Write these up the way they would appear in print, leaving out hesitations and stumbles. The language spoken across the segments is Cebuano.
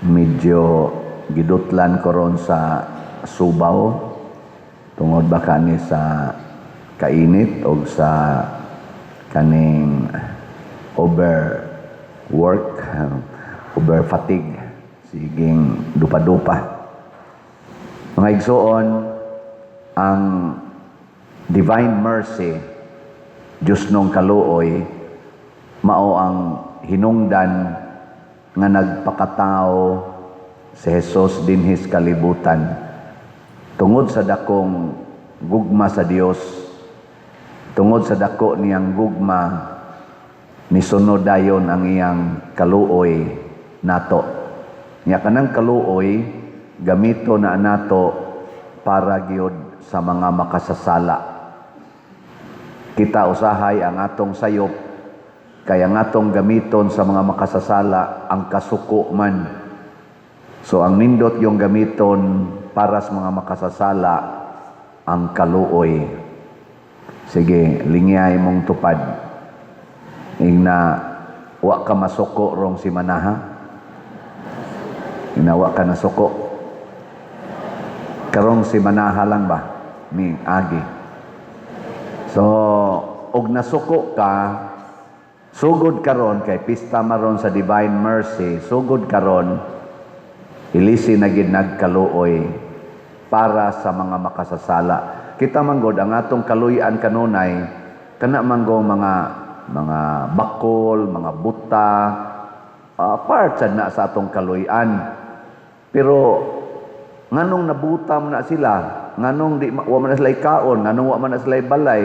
Medyo gidutlan ko ron sa subaw tungod ba kani sa kainit o sa kaning overwork, over fatigue, siging dupa-dupa. Mga igsoon, ang divine mercy, Diyos nung kaluoy, mao ang hinungdan nga nagpakatao si Jesus dinhis kalibutan. Tungod sa dakong gugma sa Dios, tungod sa dako niyang gugma, nisunod dayon ang iyang kaluoy nato. Nya kanang kaluoy gamito na nato para gyud sa mga makasasala. Kita usahay ang atong sayop kay ang atong gamiton sa mga makasasala ang kasuko man. So ang nindot yung gamiton para sa mga makasasala ang kaluoy. Sige, lingyay mong tupad. Ingna wa ka masuko rong simanaha. Ingna wa ka nasuko. Karong simanaha lang ba? Ni agi. So, og nasuko ka, sugod karon kay pista maron sa Divine Mercy, sugod karon ilisi na gid nagkaluoy para sa mga makasasala. Kita manggod ang atong kaluyan kanunay kana manggo mga bakol, mga buta, part sad na sa atong kaluyan. Pero nganong nabuta man na sila, nganong di wa man na sila ikaon, nganong wa man na sila balay,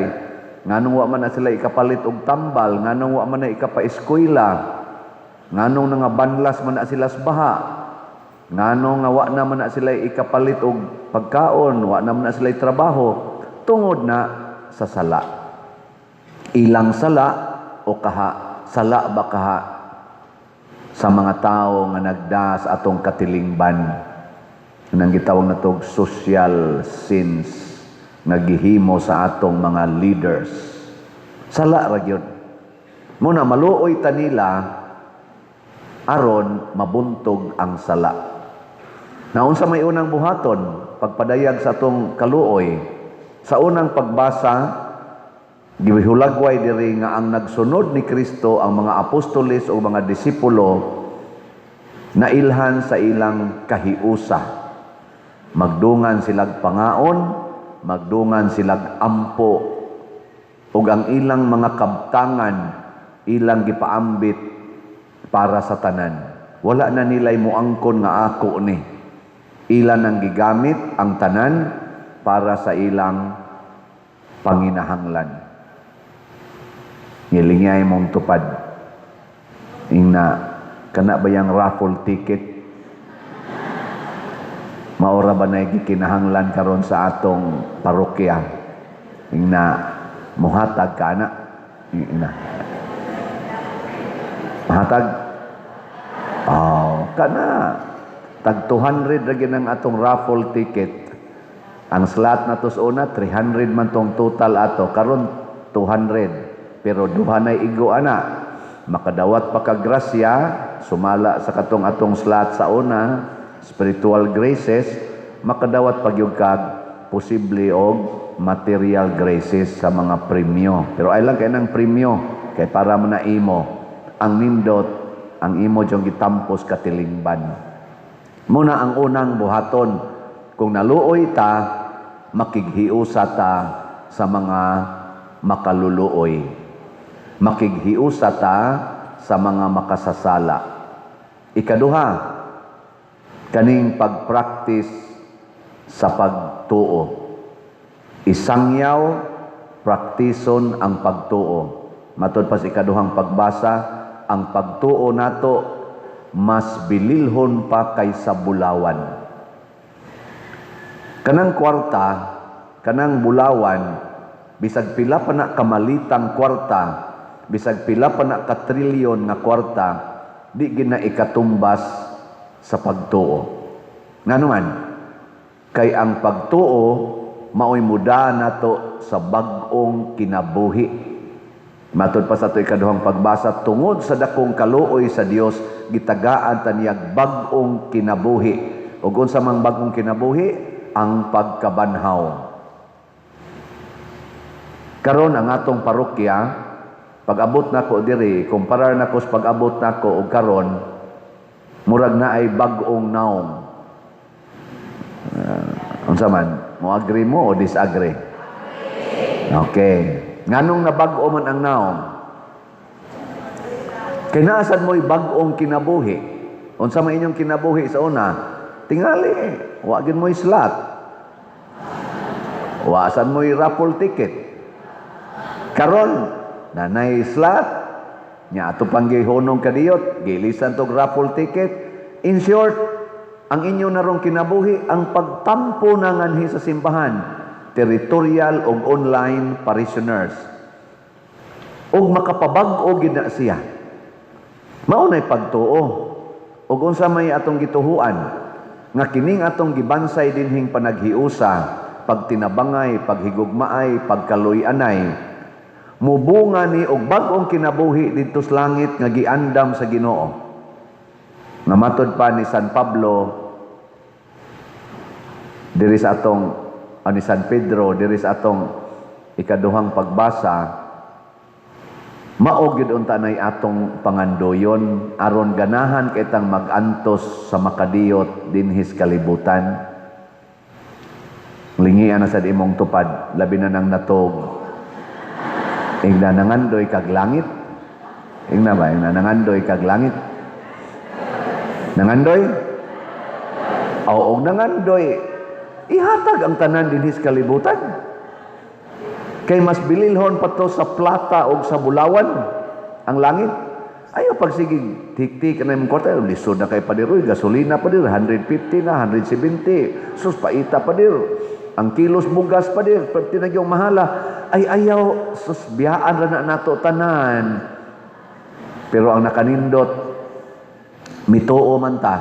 nganong wa man na sila ikapalit og tambal, nganong wa man na ikapaeskwela, nganong nangabanlas man na sila sa baha, nganong nga wa na man na sila ikapalit og pagkaon, wa na man na sila trabaho, tungod na sa sala. Ilang sala o kaha, sala ba kaha sa mga tao nga nagda sa atong katilingban, nang gitawag natog social sins nga gihimo sa atong mga leaders. Sala ra gyud. Muna maluoy ta nila aron mabuntog ang sala. Naunsa may unang buhaton pagpadayag sa atong kaluoy? Sa unang pagbasa, gihulagway diri nga ang nagsunod ni Kristo, ang mga apostoles o mga disipulo, nailhan sa ilang kahiusa. Magdungan silag pangaon, magdungan silag ampo, ug ang ilang mga kabtangan ilang gipaambit para sa tanan. Wala na nila'y muangkon nga ako ni. Ilan ang gigamit ang tanan para sa ilang panginahanglan. Ngilingay mong tupad. Ingna, kana ba yung raffle ticket? Maora ba na gikinahanglan karon sa atong parokya? Ingna, muhatag ka na. Ingna. Mahatag? Oh, kana. Tag 200 ra gyud ang atong raffle ticket. Ang slot na sa una 300 man tong total ato, karon 200. Pero duha nay igo ana. Makadawat pa ka grasya sumala sa katong atong slot sa una, spiritual graces, makadawat pa gyud kag posible og material graces sa mga premyo. Pero ay lang kay nang premyo kay para mo na imo ang nindot ang imo jong gitampos katilingban. Muna ang unang buhaton kung naluoy ta, makighiusa ta sa mga makaluluoy. Makighiusa ta sa mga makasasala. Ikaduha, kaning pagpractice sa pagtuo. Isangyaw, praktison ang pagtuo. Matod pa sa ikaduhang pagbasa, ang pagtuo nato mas bililhon pa kaysa bulawan. Kanang kwarta, kanang bulawan, bisag pila pa na kamalitang kwarta, bisag pila pa na katrilyon nga kwarta, di gina ikatumbas sa pagtuo. Ngano man, kay ang pagtuo maoy muda nato sa bag-ong kinabuhi. Matod pa sa ato ikaduhang pagbasa, tungod sa dakong kaluoy sa Dios, gitagaan ta niyag bag-ong kinabuhi. Ug unsa mang bag-ong kinabuhi? Ang pagkabanhaw. Karon ang atong parokya, pag-abot nako diri, kumparar nako sa pag-abot nako og karon, murag na ay bag-ong naong. Unsa man, mo agree mo o disagree? Okay. Nganong nabag-o man ang naong? Kay naa sad mo'y bag-ong kinabuhi. Unsa man inyong kinabuhi sa una? Tingali, wa gyud mo'y slot. Wa sad mo'y raffle ticket. Karon, nanay slot, nya ato pang gihunong kadiyot, gilisan tog raffle ticket. In short, ang inyo narong kinabuhi, ang pagtampo na nganhi sa simbahan, territorial og online parishioners. Ug makapabag-o gid na siya. Mao nay pagtuo. Ug unsa may atong gituhuan nga kining atong gibansay dinhing panaghiusa, pagtinabangay, paghigugmaay, pagkaluy-anay, mubunga ni og bag-ong kinabuhi didto sa langit nga giandam sa Ginoo. Nga matod pa ni San Pablo diri sa atong ni San Pedro diri sa atong ikaduhang pagbasa, mao gyud unta nay atong pangandoyon aron ganahan kitang mag-antos sa makadiyot dinhis kalibutan. Lingian na sad imong tupad, labi na nang natog. Ingna nangandoy kag langit. Ingna ba? Ingna nangandoy kag langit. Nangandoy? Oo, nangandoy. Ihatag ang tanan dinhis kalibutan. Kay mas bililhon pa to sa plata o sa bulawan ang langit. Ayaw pag sige tik-tik na imong kwarta, lisod na kay padir, uy, gasolina padir, 150 na, 170. Sus, paita padir. Ang kilos bugas padir, perti na yung mahala. Ay ayaw, sus, biyaan ra na nato tanan. Pero ang nakanindot, mituo man ta,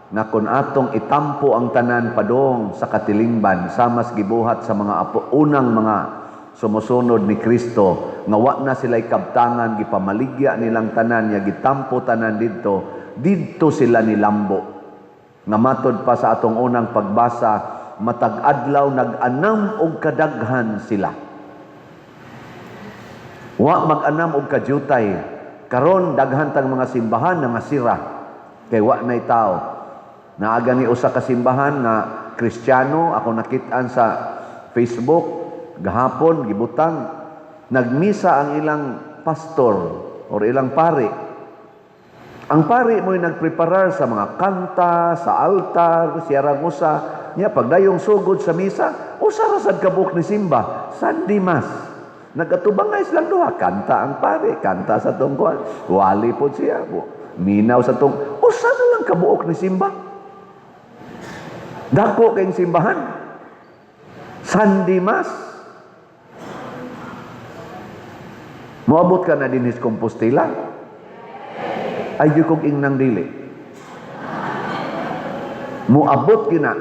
nga kung atong itampo ang tanan padong sa katilingban, samas gibuhat sa mga apo, unang mga sumusunod ni Kristo, nga wa na sila'y kabtangan, gipamaligya nilang tanan, nya gitampo tanan didto, didto sila nilambo. Nga matod pa sa atong unang pagbasa, matag adlaw nag-anam og kadaghan sila. Wa mag-anam og kadyutay. Karon daghan tang mga simbahan nga sira kay wa nay tao. Naa gani usa ka simbahan nga Kristiyano, ako nakit-an sa Facebook gahapon gibutang, nagmisa ang ilang pastor or ilang pari. Ang pari mo'y nagpreparar sa mga kanta, sa altar, siya ra usa. Nya pagdayong sugod sa misa, usa ra sad kabuok ni simba, Sunday Mass. Nagatubangay silang duha, kanta ang pari, kanta sa tungkuan, wali po siya, minaw sa tung, usa na lang kabuok ni simba. Dako kayong simbahan. Sunday Mass. Moabot ka na dinhis Compostela? Ay, di kong ingnang dili. Moabot kina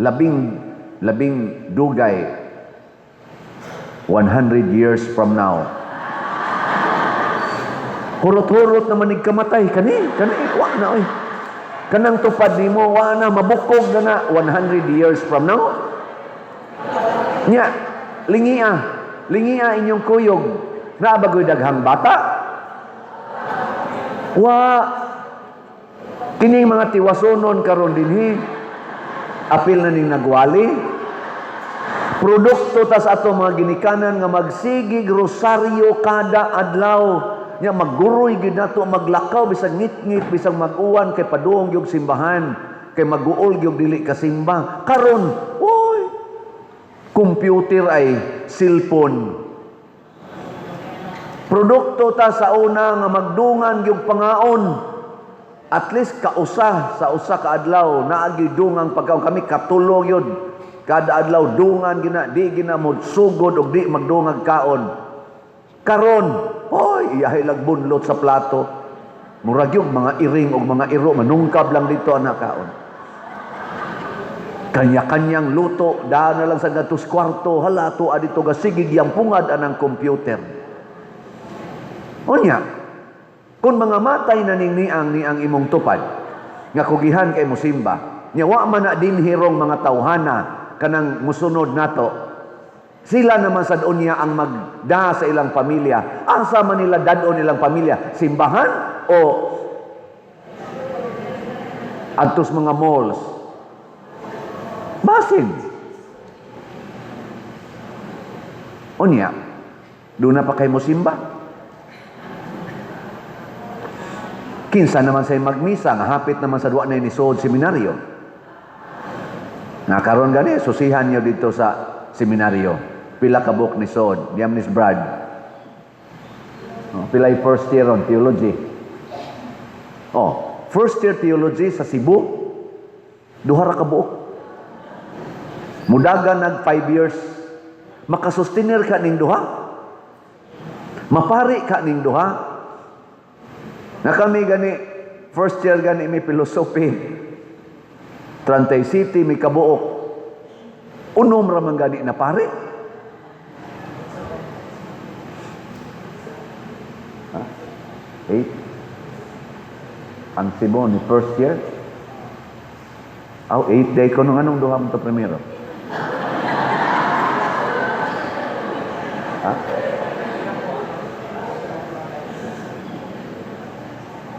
labing dugay 100 years from now. Hurot-hurot naman kamatay kani kani wa na oy. Kanang tupad nimo wa na, mabukog na na 100 years from now. Nya lingia, lingia inyong kuyog. Naa ba goy daghang bata? Wa. Kining mga tiwasonon karon dinhi, apil na ning nagwali. Produkto tas ato mga ginikanan nga magsigig rosaryo kada adlaw. Nya magguroy gid nato maglakaw bisag ngit-ngit, bisag mag-uwan, kay padung gyud simbahan, kay maguol gyud dili ka simba. Karon, oy, computer ay cellphone. Produkto ta sa una nga magdungan gyud pangaon. At least kausa sa usa ka adlaw naagi dungang pagkaon, kami katulo gyud. Kada adlaw dungan gina, di gina mo sugod og di magdungag kaon. Karon, oy, iyahay lag bunlot sa plato. Murag yung mga iring og mga iro manungkab lang dito ana kaon. Kanya-kanyang luto, daan na lang sa gatos kwarto, hala to adito gasigig yang pungad anang computer. Unya, kung mga matay na ning niang niang imong tupad, nga kugihan kay musimba, nya wa man na dinhi rong mga tawhana kanang musunod nato, sila naman sad unya ang magda sa ilang pamilya. Asa man nila dad-on ilang pamilya? Simbahan o adtos mga malls? Basin. Unya, doon na pa kay musimba. Kinsa naman say magmisa nga hapit naman sa duwa na ni Sod seminaryo. Nga karon gani susihan niyo dito sa seminaryo. Pila ka book ni Sod, diyam ni Brad. Oh, pilay first year on theology. Oh, first year theology sa Cebu, duha ra ka buok. Mudagan nag 5 years. Makasustenir ka ning duha. Mapari ka ning duha. Na kami gani first year gani may philosophy. Trantay City may kabuok. Unom ra man gani na pare. Ha? 8. Ang Cebu ni first year. Aw, 8 day ko nung anong duha mo to primero. Ha?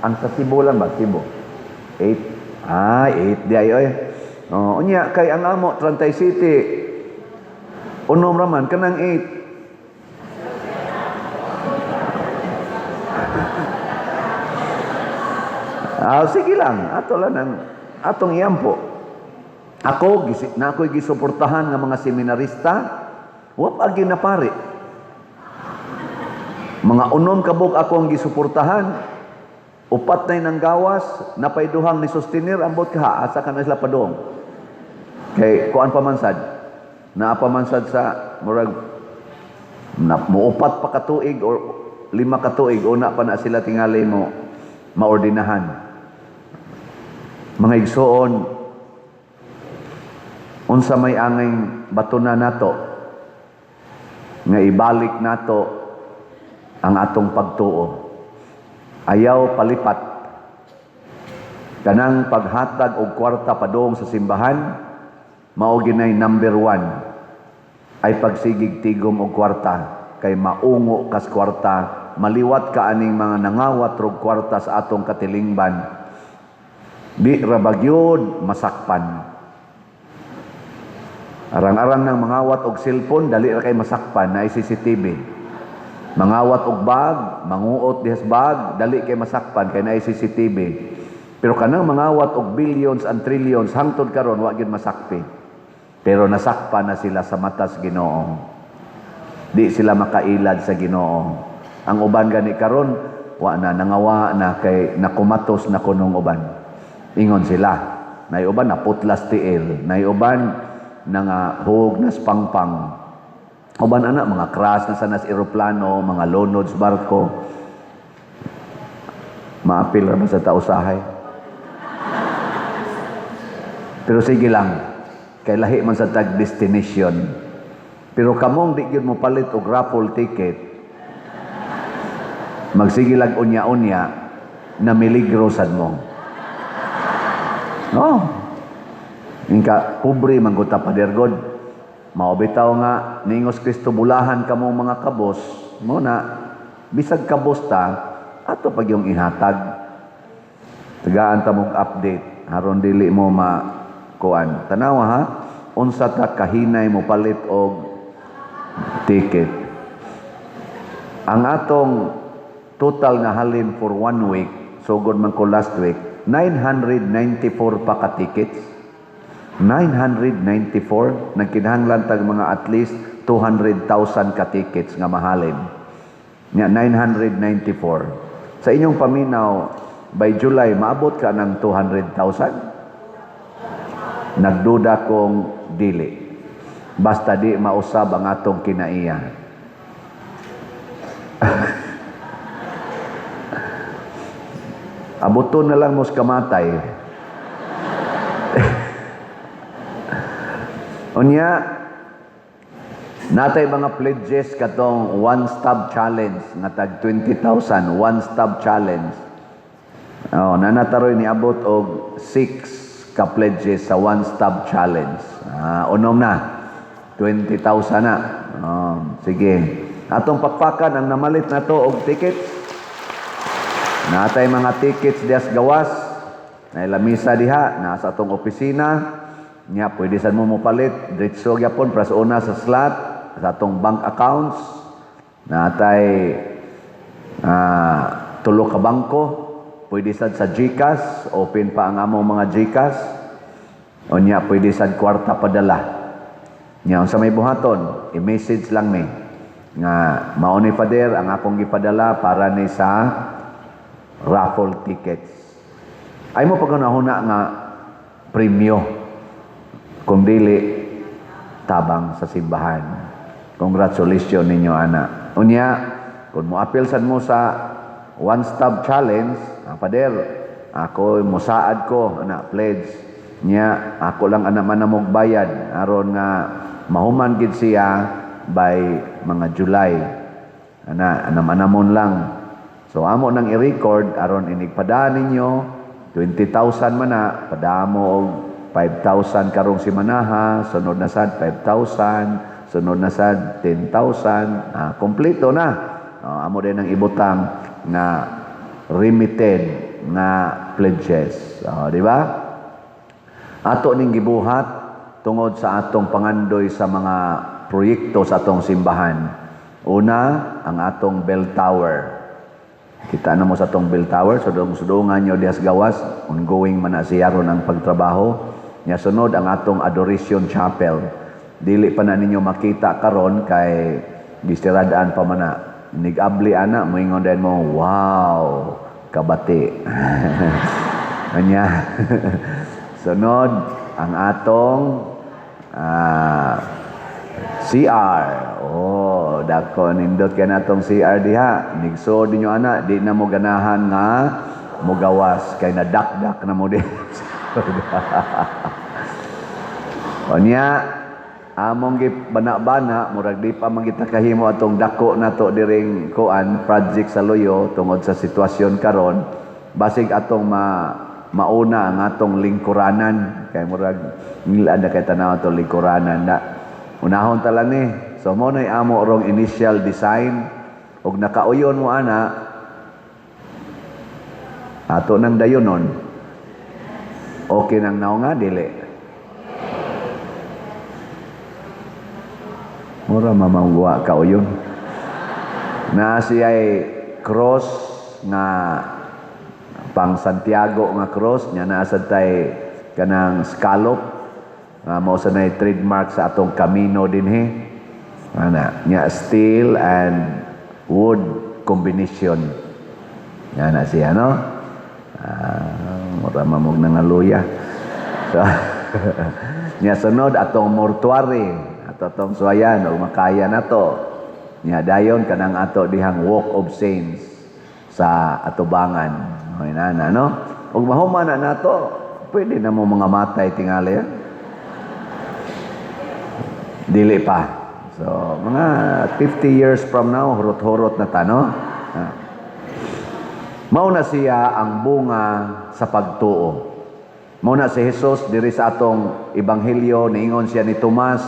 Ang sa Cebu lang ba? Cebu. 8. Ah, 8 di ay oy. Oh, unya kay ang amo Trantay City. Unom ra man kanang 8. Ah, sige lang, ato lang ang atong iampo. Ako gisi, na ako'y gisuportahan nga mga seminarista, wa pa gyud na pare. Mga unom kabuk ako ang gisuportahan. Upat na nang gawas, napay duhang ni sustenir, ambot ka, asa ka na sila padung. Kay kuan pa man sad, naa pa man sad sa murag na, muupat pa katuig or 5 katuig, una pa na sila tingali mo maordinahan. Mga igsoon, unsa may angay batuna nato nga ibalik nato ang atong pagtuo. Ayaw palipat. Kanang paghatag og kwarta padung sa simbahan, mao ginay number 1 ay pagsigig tigom og kwarta, kay maungo kas kwarta, maliwat ka aning mga nangawat og kwarta sa atong katilingban. Di ra bagyod masakpan. Arang-arang nang mangawat og cellphone, dali ra kay masakpan na CCTV. Mangawat og bag, manguot dihas bag, dali kay masakpan kay naay CCTV. Pero kanang mangawat og billions and trillions hangtod karon wa gyud masakpi. Pero nasakpan na sila sa matas Ginoo. Di sila makailad sa Ginoo. Ang uban gani karon wa na nangawa na kay nakumatos na kunong uban. Ingon sila, nay uban naputlas tiil, nay uban nangahug nas pangpang. Uban ana mga crash na sa nas eroplano, mga lunod sa barko. Maapil ra ba sa tausahay? Pero sige lang, kay lahi man sa tag destination. Pero kamong di gyud mo palit og raffle ticket, magsige lag unya-unya na miligro sad mo. No. Ingka pobre man gud ta Pader God. Mao bitaw nga niingos Kristo bulahan kamo mga kabos, mo na bisag kabos ta ato pag yung ihatag. Tagaan ta mong update aron dili mo makuan. Tanawa ha, unsa ta kahinay mo palit og ticket. Ang atong total nga halin for 1 week, sugod man ko last week, 994 pa ka tickets. 994, nagkinahanglan tag mga at least 200,000 ka tickets nga mahalin. Nya 994. Sa inyong paminaw, by July maabot ka ng 200,000? Nagduda kong dili. Basta di mausab ang atong kinaiya. Abuton na lang mos kamatay. Unya, Natay mga pledges katong one stop challenge nga tag 20,000, one stop challenge. Oh, nanataroy niabot og 6 ka pledges sa one stop challenge. Ah, unom na. 20,000 na. Oh, sige. Atong pakpakan ang namalit na to og tickets. Natay mga tickets dias gawas. Nay lamisa diha, nasa atong opisina. Nya pwede sad mo mopalit diretso gyapon pras una sa slot sa atong bank accounts. Natay tulo ka bangko, pwede sad sa GCash, open pa ang among mga GCash. Unya pwede sad kwarta padala. Nya unsa may buhaton, i-message lang mi nga mao ni, Father, ang akong gipadala para ni sa raffle tickets. Ay mo pagkunahuna nga premyo kung dili tabang sa simbahan. Congratulations ninyo ana. Unya, kung moapil sad mo sa one stop challenge, ah, Father, ako musaad ko ana pledge. Nya ako lang ana man bayad aron nga mahuman gid siya by mga July. Ana, anam-anamon lang. So amo nang i-record aron inigpadaan ninyo 20,000 man na, padamo og 5,000 karong simanaha, sunod na sad 5,000, sunod na sad 10,000, ah, kompleto na. Oh, amo din ang ibutang na remitted na pledges. Oh, di ba? Ato ning gibuhat tungod sa atong pangandoy sa mga proyekto sa atong simbahan. Una, ang atong bell tower. Kita na mo sa atong bell tower, sudong-sudungan nyo dihas gawas, ongoing man na siya ron ang pagtrabaho. Nya sunod ang atong Adoration Chapel. Dili pa na ninyo makita karon kay gisiradaan pa man na. Nigabli ana, moingon din mo, "Wow, kabati." Anya. Sunod ang atong CR. Oh, dako nindot kay natong CR diha. Nigsuod ninyo ana, di na mo ganahan nga mogawas kay nadakdak na mo di. Onya, among gi bana-bana, murag di pa man kita kahimo atong dako nato diring kuan project sa Luyo tungod sa sitwasyon karon. Basig atong mauna ang atong lingkuranan kay murag ngilad na kay tanaw atong lingkuranan na. Unahon ta lang ni. So mo nay amo rong initial design ug nakauyon mo ana ato nang dayonon. Okay nang naong nga dili. Mura mamangwa kauyon. Na siya'y cross nga pang Santiago nga cross nya, naa sad tay kanang scallop nga mao sa nay trademark sa atong Camino dinhi. Ana, nya steel and wood combination. Nya na siya, no? Ah, mura mamog nangaluya. So, nya sunod atong mortuary, ato atong suwayan o makaya na to. Nya dayon kanang ato dihang Walk of Saints sa atubangan. O inana, no? Ug mahuman na nato, pwede na mo mga matay tingali. Eh? Dili pa. So, mga 50 years from now, hurot-hurot na ta, no? Ah. Mao na siya ang bunga sa pagtuo. Mao na si Jesus diri sa atong ebanghelyo, niingon siya ni Tomas,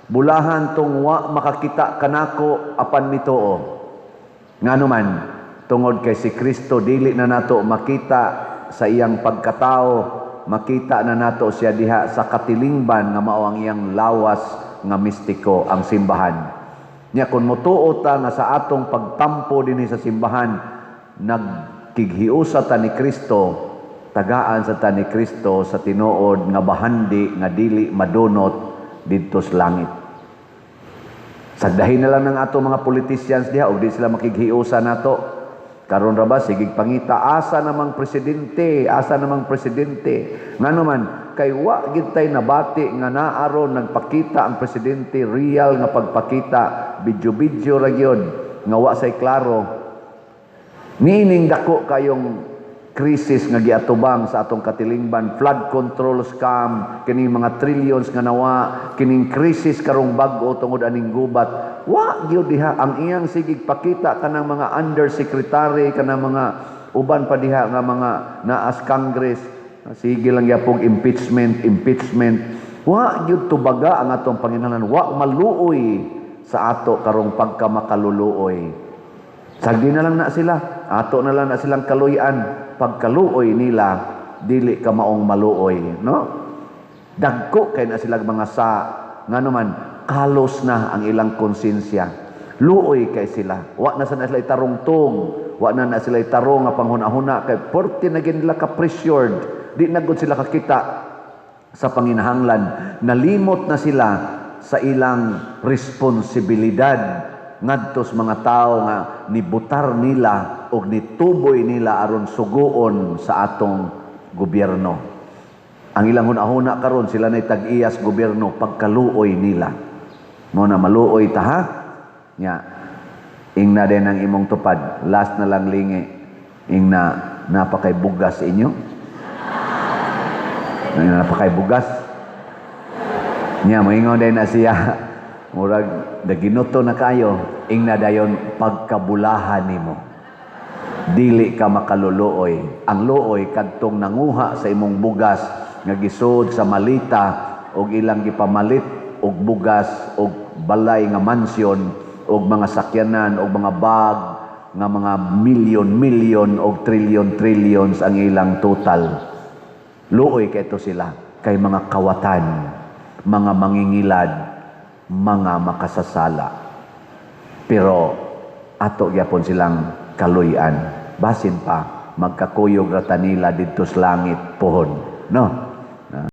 "Bulahan tong wa makakita kanako apan mituo." Ngano man, tungod kay si Kristo dili na nato makita sa iyang pagkatao, makita na nato siya diha sa katilingban nga mao ang iyang lawas nga mistiko, ang simbahan. Nya kung motuo ta nga sa atong pagtampo dinhi sa simbahan, nagkighiusa ta ni Kristo, tagaan sa ta ni Kristo sa tinuod nga bahandi nga dili madunot didto sa langit. Sagdahin na lang ng ato mga politicians diha og di sila makighiusa nato. Karon ra ba sige pangita asa namang presidente, asa namang presidente. Ngano man kay wa gid tay nabati nga naaron nagpakita ang presidente, real nga pagpakita, video-video ra gyud nga wa say klaro. Niining dako kayong Krisis nga giatubang sa atong katilingban, flood control scam, kining mga trillions nga nawa, kining krisis karong bag-o tungod aning gubat. Wa gyud diha ang iyang sigig pakita kanang mga undersecretary, kanang mga uban pa diha nga mga naas Congress. Sige lang gyapong impeachment, impeachment. Wa gyud tubaga ang atong panginahanglan, wa maluoy sa ato karong pagkamakaluluoy. Sagdi na lang na sila. Ato na lang na silang kaluyan. Pagkaluoy nila, dili ka maong maluoy. No? Dagko kay na sila mga sa, ngano man, kalos na ang ilang konsensya. Luoy kay sila. Wa na sana sila itarungtong. Wa na na sila itarong nga panghuna-huna. Kay porte na gyud nila ka-pressured. Di na gud sila kakita sa panginahanglan. Nalimot na sila sa ilang responsibilidad ngadto sa mga tao nga nibutar nila og nituboy nila aron suguon sa atong gobyerno. Ang ilang hunahuna karon, sila nay tag-iyas gobyerno, pagkaluoy nila. Mo na maluoy ta, ha? Nya ingna din ang imong tupad. Last na lang lingi. Ingna napakay bugas inyo. Napakay bugas. Nya moingon din na siya. Murag naginuto na kayo, ingna dayon pagkabulahan nimo. Dili ka makaluluoy. Ang luoy kadtong nanguha sa imong bugas nga gisud sa malita og ilang gipamalit og bugas og balay nga mansyon og mga sakyanan og mga bag nga mga milyon-milyon og trilyon-trillions ang ilang total. Luoy kay to sila kay mga kawatan, mga mangingilad, mga makasasala. Pero ato gyapon silang kaluy-an. Basin pa magkakuyog ra ta nila didto sa langit pohon. No?